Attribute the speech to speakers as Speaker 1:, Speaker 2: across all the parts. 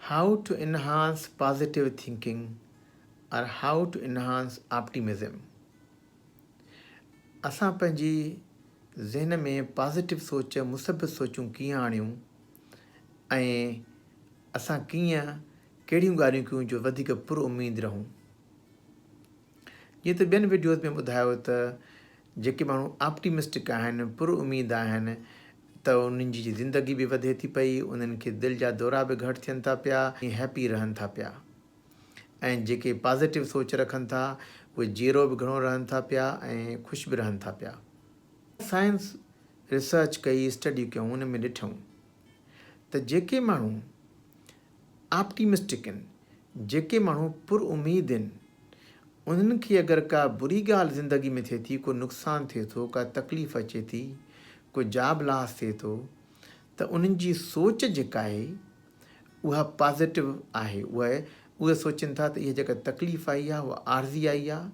Speaker 1: How to enhance positive thinking or how to enhance optimism اسان پنهنجي ذهن ۾ positive سوچ مثبت سوچون ڪيئن آڻيون ۽ اسان ڪيئن ڪهڙيون ڳالهيون ڪيون جو وڌيڪ پر اميد رهون. جيئن ته ٻين وڊيوز ۾ ٻڌايو ته جيڪي ماڻهو آپٽيمسٽڪ آهن، پر اميد آهن ته انهن جي زندگي به وڌي ٿي پئي، انهن کي دل جا دورا به گهٽ ٿين ٿا پيا ۽ هيپي رهن ٿا پيا ۽ جيڪي پازيٽو سوچ رکن ٿا اهي جيئرو به گهڻو رهن ٿا پيا ۽ خوش به رهن ٿا پيا. سائنس ريسرچ ڪئي، اسٽڊي ڪيون ان ۾ ڏٺئون ته جيڪي ماڻهو آپٽيمسٽڪ آهن، جيڪي ماڻهو پر اميد آهن، انهن کي اگر ڪا بري ڳالهه زندگي ۾ ٿئي ٿي، ڪو نقصان ٿئي ٿو، ڪا تڪليف اچي ٿي، ڪو جاب لاس ٿئي ٿو ته انهن جي سوچ جيڪا آهي اها پازيٽو آهي، اهي اهي سوچين ٿا ته اها جيڪا تڪليف آئي آهي اها عارضي آئي آهي،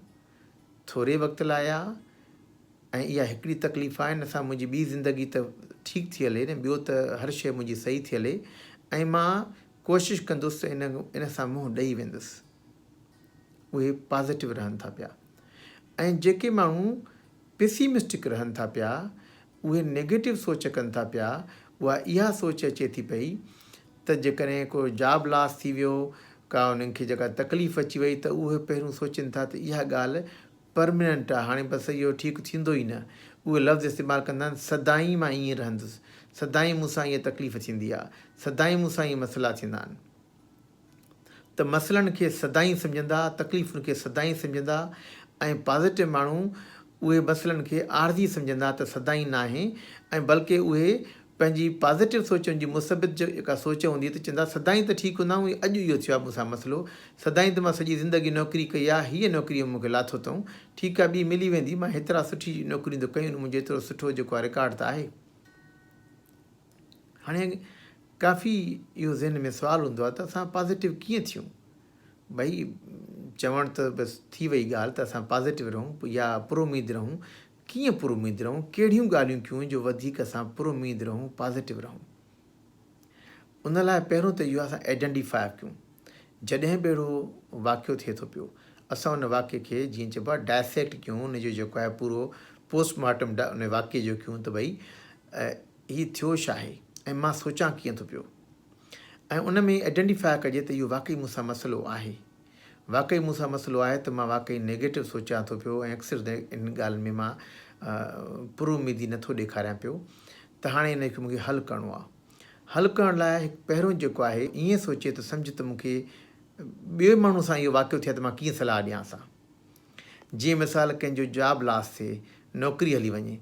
Speaker 1: ٿوري وقت لاء آهي ۽ اها هڪڙي تڪليف آهي ان سان منهنجي ٻي زندگي ته ٺيڪ ٿي هلي نه ٻيو ته هر شيء منهنجي صحيح ٿي هلي ۽ مان ڪوشش ڪندس ته ان ان سان منهن ڏئي ويندس. اهي پازيٽو رهن ٿا پيا ۽ جيڪي ماڻهو پيسيمسٽڪ رهن ٿا پيا اهي نيگيٽو سوچ ڪن ٿا پيا اها اها سوچ اچي ٿي پئي ته جيڪڏهن ڪو جاب لاس ٿي ويو ڪا انهن کي جيڪا تڪليف اچي وئي ته اهي پهريون سوچين ٿا ته اها ڳالهه پرمننٽ آهي هاڻي بس اهو ٺيڪ ٿيندو ئي نه اهي لفظ استعمال ڪندا آهن سدائين مان ائين رهندس سدائين مون سان اها تڪليف ٿيندي آهي سدائين مون سان اهي مسئلا ٿيندا آهن. ته مسئلن کي سدائين سمجهندا، تڪليفن کي سدائين سمجهندا ۽ پازيٽو ماڻهو اهي مسئلن کي عارضي سمجهندا ته سدائين ناهي ۽ بلڪه اهي پنهنجي پازيٽو سوچ جي مثبت جيڪا سوچ هوندي ته چوندا سدائين ته ٺيڪ هوندا آهيون اڄ اهو ٿيو آهي مون سان مسئلو سدائين ته مان سڄي زندگي نوڪري ڪئي آهي هيء نوڪريء مون کي لاٿو اٿئون ٺيڪ آهي ٻي ملي ويندي مان هيترا سٺي نوڪريون ته ڪيون منهنجو ايترو سٺو جيڪو آهي رڪارڊ ته آهي. هاڻي ڪافي اهو ذهن ۾ سوال هوندو آهي ته اسان پازيٽو ڪيئن ٿيون؟ ڀئي چوڻ ته بس ٿي وئي ڳالهه ته اسان پازيٽو رهون يا پر اميد رهون، ڪيئن پر اميد رهون، ڪهڙيون ڳالهيون ڪيون جو وڌيڪ اسان پر اميد رهون، پازيٽو رهون. ان لاء پهريون ته اهو اسان آئيڊنٽيفاء ڪيون. جڏهن به اهڙو واقعو ٿئي ٿو پيو اسان ان واقعي کي جيئن چئبو آهي ڊائسيڪٽ ڪيون ان جو جيڪو آهي پورو پوسٽ مارٽم ان واقعي جو ڪيون ته ڀئي هي ٿيو ڇا آهي ۽ مان سوچان ڪيئن ٿو پيو ۽ ان ۾ آئيڊنٽيفاء ڪجي ته اهو واقعي مون سان مسئلو آهي واقعي مون سان مسئلو آهي ته مان واقعي نيگيٽو سوچان ٿو پيو ۽ اڪثر ان ڳالهين ۾ مان پر اميدي نٿو ڏيکاريان پيو ته هاڻي ان کي مون کي حل ڪرڻو آهي حل ڪرڻ لاء هڪ پهريون جيڪو آهي ائين سوچي ته سمجهه ته مون کي ٻئي ماڻهو سان اهو واقعو ٿئي ته مان ڪيئن صلاح ڏيانس ها. جيئن مثال ڪنهن جو جاب لاس ٿئي، نوڪري هلي وڃي.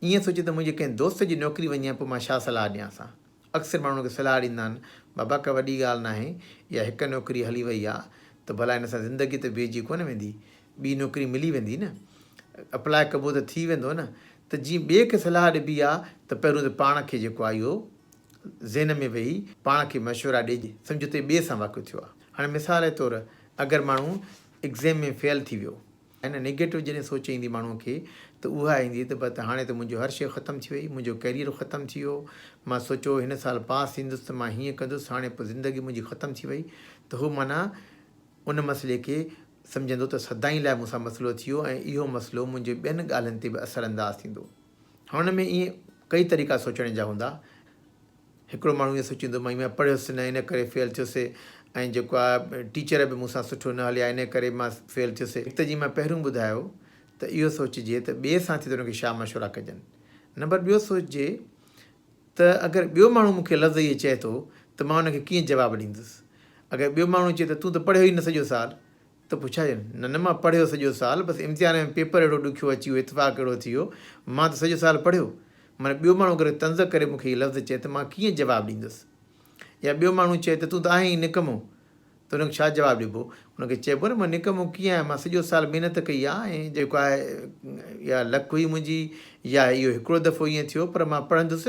Speaker 1: ائين سوچي ته منهنجي ڪنهن دوست جي نوڪري وڃي ها پوء مان ڇا صلاح ڏيانس ها. اڪثر ماڻهو ان کي صلاح ڏيندا آهن، بابا ڪا وڏي ڳالهه ناهي، اها هڪ نوڪري هلي وئي آ ته ڀلا ان سان زندگي ته بيهجي ڪونه ويندي، ٻي نوڪري ملي ويندي نه. اپلاء ڪبو ته ٿي ويندو نه. ته جيئن ٻئي کي صلاح ڏبي آ ته پهريون ته پاڻ کي جيڪو آ اهو ذهن ۾ ويهي پاڻ کي مشورا ڏيج سمجهه ته ٻئي سان واقعو ٿيو آ. هاڻي مثال جي طور اگر ماڻهو ايگزيم ۾ فيل ٿي ويو ۽ نه نيگيٽو جڏهن سوچ ايندي ماڻهو کي ته اها ايندي ته بس هاڻي ته منهنجو هر شيء ختم ٿي وئي منهنجو ڪيريئر ختم ٿي ويو مان سوچيو هن سال پاس ٿيندس ته مان هيئن ڪندس هاڻي پوء زندگي منهنجي ختم ٿي وئي ته هو معنيٰ ان مسئلي کي سمجهندو ته سدائين لاء مون سان مسئلو ٿي ويو ۽ اهو مسئلو منهنجي ٻين ڳالهين تي به اثر انداز ٿيندو. هن ۾ ائين ڪئي طريقا سوچڻ جا هوندا. هڪڙو ماڻهو ائين سوچيندو مان پڙهيس نه ان ڪري فيل ٿيس ۽ جيڪو آهي ٽيچر به مون سان سٺو نه هليا ان ڪري مان فيل ٿيس. هڪ ته جيئن مان پهريون ٻڌايو ته اهو سوچجي ته ٻئي سان ٿي ته ان کي ڇا مشورا ڪجن. نمبر ٻيو سوچجي ته اگر ٻيو ماڻهو مون کي لفظ اهي چئي ٿو ته مان ان کي ڪيئن جواب ڏيندس؟ اگر ٻيو ماڻهو چئي ته تون ته پڙهيو ئي نه سڄو سال ته پوء ڇا چئين؟ نه نه مان پڙهيو سڄو سال بس امتحان ۾ پيپر اهڙو ڏکيو اچي ويو اتفاق اهڙو ٿي ويو مان ته سڄو سال پڙهيو. معنيٰ ٻيو ماڻهو اگر طنز ڪري مون کي اهي لفظ چئي ته مان ڪيئن جواب ڏيندس؟ يا ٻيو ماڻهو چئي ته تون ته آهين ئي نڪمو ته ان کي ڇا جواب ڏبو؟ ان کي چئبو نه مان نڪمو ڪيئن آهيان، مان سڄو سال محنت ڪئي آهي ۽ جيڪو آهي اها لڪ هئي منهنجي يا اهو هڪڙو دفعو ائين ٿيو پر مان پڙهندس،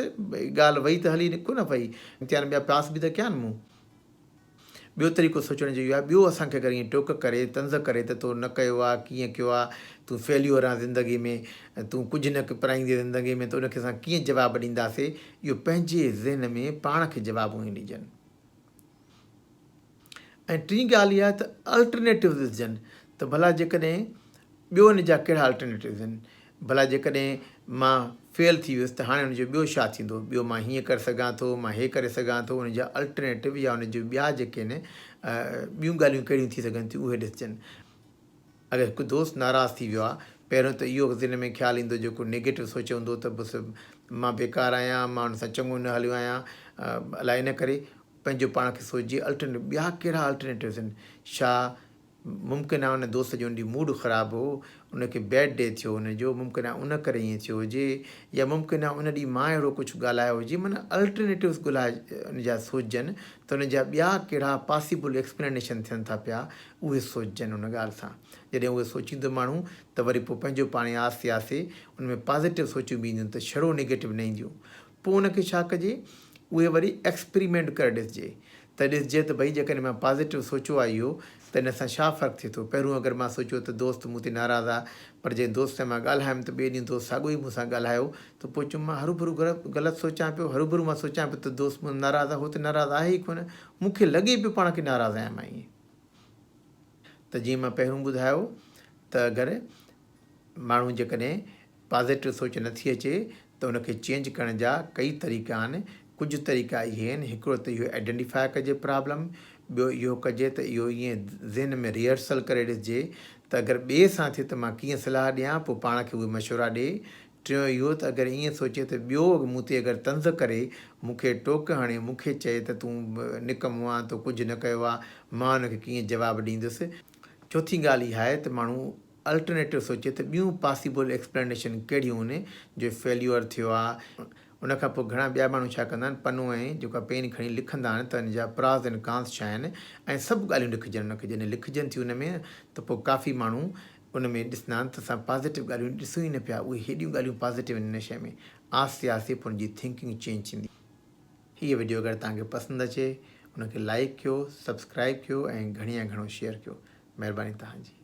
Speaker 1: ڳالهه وئي ته هلي ڪونه پئي، امتحان ٻيا پاس به ته ڪيا آهن مون. ٻيو طريقو سوچڻ جو اهو آهي، ٻيو اسان کي اگر ائين ٽوڪ ڪري، طنز ڪري ته تو نه ڪيو آهي، ڪيئن ڪيو آهي، تون فيليور آهين زندگي ۾، تون ڪجهه نه پرائيندين زندگي ۾ ته ان کي اسان ڪيئن جواب ڏينداسي، اهو پنهنجي ذهن ۾ پاڻ کي جواب ائين ڏجن. ۽ ٽين ڳالهه اها ته الٽرنيٽوز ڏسجن ته ڀلا جيڪڏهن ٻيو ان جا ڪهڙا الٽرنيٽوز آهن ڀلا جيڪڏهن مان فيل ٿي ويس ته هاڻي ان جو ٻيو ڇا ٿيندو ٻيو مان هيئن ڪري سگهان ٿو مان هي ڪري سگهان ٿو ان جا الٽرنيٽو يا ان جون ٻيا جيڪي آهن ٻيون ڳالهيون ڪهڙيون ٿي سگهن ٿيون اهي ڏسجن. اگر هڪ دوست ناراض ٿي ويو آهي پهريون ته اهو ذهن ۾ خيال ايندو جيڪو نيگيٽو سوچ هوندو ته بس مان بيڪار آهيان مان ان سان چڱو نه هليو آهيان الائي ان ڪري پنهنجو پاڻ کي سوچجي الٽرنيٽو ٻيا ڪهڙا الٽرنيٽوز آهن ڇا ممڪن آهي ان دوست جو ان ڏينهن موڊ خراب هو ان کي بيڊ ڊي ٿيو ان جو ممڪن آهي ان ڪري ائين ٿيو هجي يا ممڪن آهي ان ڏينهن مان اهڙو ڪجهه ڳالهايو هجي معنيٰ الٽرنيٽوز ڳولهائي ان جا سوچجن ته ان جا ٻيا ڪهڙا پاسيبل ايڪسپلينيشن ٿين ٿا پيا اهي سوچجن ان ڳالهه سان جڏهن اهي سوچيندو ماڻهو ته وري پوء پنهنجو پاڻ ئي آهستي آهستي ان ۾ پازيٽو سوچون به اينديون ته ڇڙو نيگيٽو نه اينديون پوء ان کي ڇا ڪجي اهي وري ايڪسپريمينٽ ڪري ڏسجي ته ڏسجي ته ڀئي جيڪڏهن مان پازيٽو سوچيو آهي اهو ته ان سان ڇا فرق ٿئي ٿو پهريون اگر مان سوچيو ته دوست مون تي ناراض آهي پر جنهن دوست سان مان ڳالهايم ته ٻئي ڏينهن دوست ساڳيو ئي مون سان ڳالهايو ته پوء چيم مان هروڀرو غلط سوچان پيو هروڀرو مان سوچان پيو ته دوست مون ناراض آهي هو ته ناراض آهي ئي ڪونه مون کي لڳي پيو پاڻ کي ناراض آهيان مان ائين ته جيئن مان پهريون ٻڌايو ته اگر ماڻهو جيڪڏهن پازيٽو سوچ نه ٿي اچي ته ان کي چينج ڪرڻ جا ڪئي طريقا آهن، ڪجهه طريقا اهي آهن، هڪڙو ته اهو آئيڊنٽيفاء ڪجي پرابلم، ٻيو اهو ڪجي ته اهو ائين ذهن ۾ ريهرسل ڪري ڏسجي ته اگر ٻئي سان ٿئي ته مان ڪيئن صلاح ڏيان پوء پاڻ کي اهي مشورا ڏي، ٽيون اهو ته اگر ائين سوچي ته ٻيو مون تي اگر طنز ڪري، مون کي ٽوڪ هڻي، مون کي چئي ته تون نڪمو آن تو ڪجهه نه ڪيو آ، مان ان کي ڪيئن جواب ڏيندس. چوٿين ڳالهه اها آهي ته ماڻهو الٽرنيٽو سوچي ته ٻيون پاسيبل ايڪسپلينيشن ڪهڙيون آهن جو فيليوئر ٿيو آ. ان کان پوء گهڻا ٻيا ماڻهو ڇا ڪندا آهن پنو ۽ جيڪا پين کڻي لکندا آهن ته ان جا پراز اينڊ ڪانس ڇا آهن ۽ سڀ ڳالهيون لکجن ان کي جڏهن لکجن ٿيون ان ۾ ته پوء ڪافي ماڻهو ان ۾ ڏسندا آهن ته اسان پازيٽو ڳالهيون ڏسون ئي نه پيا اهي هيڏيون ڳالهيون پازيٽو آهن ان شيء ۾ آهستي آهستي پوء ان جي ٿنڪنگ چينج ٿيندي. هيء وڊيو اگر توهان کي پسند اچي ان کي لائيڪ ڪيو سبسڪرائيب ڪيو ۽ گهڻي يا گهڻو شيئر ڪيو مهرباني توهان جي.